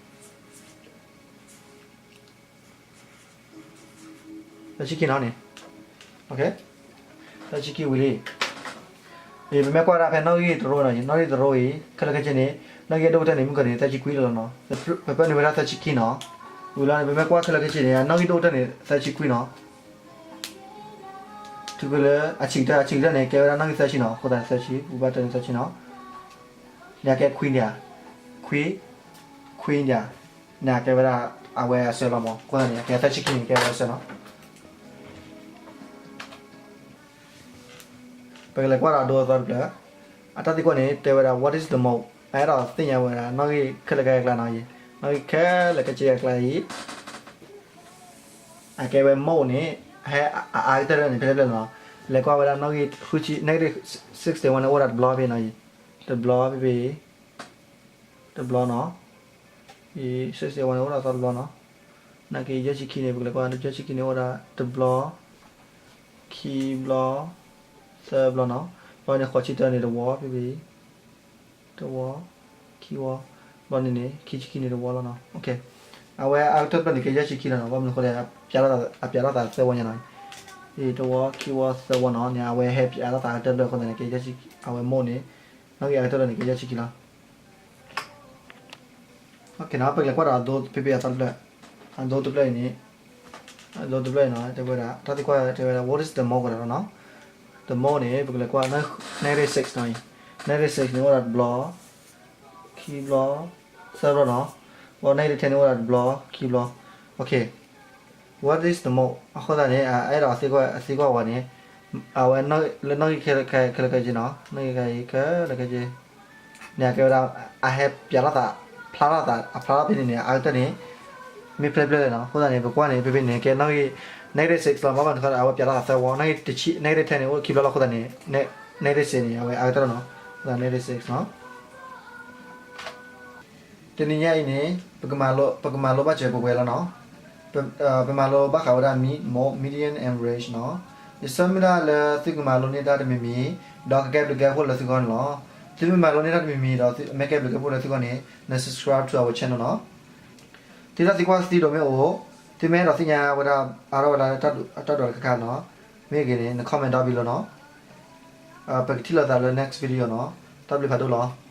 ဆံနီၤ, အဃိသတးန့ၣ် သၢဆံ, ပဘၣ်တဲန့ၣ်သၢဆံနီၤ. န့ၣ်အကဲခွံဒံးဧါ, ခွံ, ခွံဒံးဧါ. န့ၣ်အကဲဝဲဒၣ်အဝဲအဆၢလီၤမး, အဃိသတးန့ၣ် အကဲသၢဆံခံန့ၣ် ကဲဝဲအဆၢနီၤ. ပကလဲၤကွၢ်ဒီးအဒိအသီတဖျၢၣ်, အတၢ်သံကွၢ်န့ၣ် တဲဝဲဒၣ် what is the mode, အအဲၣ်ဒိးသ့ၣ်ညါဝဲဒၣ် နီၣ်ဂံၢ်ခဲလၢာ်ခဲဆ့အကျါနီၤအံၤ, နီၣ်ဂံၢ်ခဲလၢာ်ခဲဆ့အကျါအံၤ အကဲဝဲ mode န့ၣ် ဟဲအအါကတၢၢ်လၢန့ၣ် ဖဲလဲၣ်ဖဲလဲၣ်နီၤ. လဲၤကွၢ်ဝဲဒၣ်နီၣ်ဂံၢ်ဃုဆံ, negative sixty-one န့ၣ် အိၣ်ဒၣ်တဘျီဖဲနီၤအံၤ, တဘျီဖဲဖဲအံၤ, တဘျီနီၤ. sixty-one န့ၣ် အိၣ်ဒၣ်သီတဘျီနီၤ. နာ်က့ ယဲၢ်ဆံခံန့ၣ် ပကလဲၤကွၢ် ယဲၢ်ဆံခံန့ၣ် အိၣ်ဒၣ်တဘျီ, ခံဘျီ, သၢဘျီနီၤ. ဘျီန့ၣ် ဃိးဆံတၢန့ၣ် တဝီဖဲဖဲအံၤ, တဝီ, ခံဝီ, ဘျီန့ၣ်န့ၣ် ခံဆံခံန့ၣ် တဝီလီၤနီၤ. အဝဲအါကတၢၢ်တဖျၢၣ်န့ၣ် ကဲယဲၢ်ဆံခံလီၤနီၤ. ဘၣ်မနုၤအဃိလဲၣ်, အပျးထီၣ်သးသၢဝီညါနီၤ. တဝီ, ခံဝီ, သၢဝီနီၤန့ၣ် အဝဲဟဲပျးထီၣ်သးအါကတၢၢ်တဖျၢၣ်အဃိသတးန့ၣ် ကဲယဲၢ်ဆံ, အဝဲ mode န့ၣ် နီၣ်ဂံၢ်အါကတၢၢ်တဖျၢၣ်န့ၣ် ကဲယဲၢ်ဆံခံလီၤ. ပကလဲၤကွၢ်ဒီးအဒိဖဲဖဲအသီတဖျၢၣ်, အဒိတဖျၢၣ်အံၤန့ၣ်, အဒိတဖျၢၣ်အံၤနီၤ တဲဝဲဒၣ် တၢ်သံကွၢ်တဲဝဲဒၣ် what is the mode ကဒီးနီၤ. The mode န့ၣ် ပကလဲၤကွၢ် negative six နီၤအံၤ, negative six န့ၣ် အိၣ်ဒၣ်တဘျီ, ခံဘျီ, သၢဘျီနီၤ. ဘျီ negative ten န့ၣ် အိၣ်ဒၣ်တဘျီ, ခံဘျီ. What is the mode အဃိသတးန့ၣ် အအဲၣ်ဒိးအသံကွၢ်ဝဲန့ၣ်, အဝဲလၢနီၣ်ဂံၢ်ခဲလၢာ်ခဲဆ့နီၤ, နီၣ်ဂံၢ်ခဲအံၤခဲလၢာ်ခဲဆ့ န့ၣ် အကဲဝဲဒၣ် အဟဲပျးထီၣ်သး, ဖျါထီၣ်သး, အဖျါထီၣ်ဖဲန့ၣ်န့ၣ် အါကတၢၢ်န့ၣ် မ့ၢ်ဖဲလဲၣ်ဖဲလဲၣ်နီၤ. အဃိသတးန့ၣ် ပကွၢ်န့ၣ် ဖဲဖဲန့ၣ် ကဲနီၣ်ဂံၢ် negative six လီၤ. ဘၣ်မနုၤအဃိလဲၣ် အဝဲပျးထီၣ်သးသၢဝီ, negative, negative ten န့ၣ် အိၣ်ခံဘျီလီၤ. အဃိသတးန့ၣ် negative six န့ၣ် အဝဲအါကတၢၢ်လီၤနီၤ. အဃိသတး negative six နီၤ. တနံၤညါအံၤန့ၣ် ပကမၤလိဘၣ်စၢၤပဝဲလီၤနီၤ. ပမၤလိဘၣ်ဃးဝဲဒၣ် mean, mode, median and range နီၤ. ယဆၢမုၢ်လၢ်လၢသုကမၤလိန့ၢ်တၢ်တမံၤမံၤ ဒီးကကဲဘျုးကဲဖှိၣ်လၢသုဂီၢ်န့ၣ်လီၤ. သုမ့ၢ်မၤလိန့ၢ်တၢ်တမံၤမံၤဒီး အမ့ၢ်ကဲဘျုးကဲဖှိၣ်လၢသုဂီၢ်န့ၣ် န subscribe to our channel နီၤ. သုတၢ်သံကွၢ်သံဒိးမ့ၢ်အိၣ်, သုမ့ၢ်အဲၣ်ဒိးသ့ၣ်ညါဝဲဒၣ် အါထီၣ်ဝဲဒၣ်တၢ်ဒိးတခါခါနီၤ, မ့ၢ်ဂ့ၤန့ၣ် န comment down below နီၤ. ပကထံၣ်လိာ်သးလၢ next video နီၤ. တၢ်ဘျုးဖးဒိၣ်လီၤ.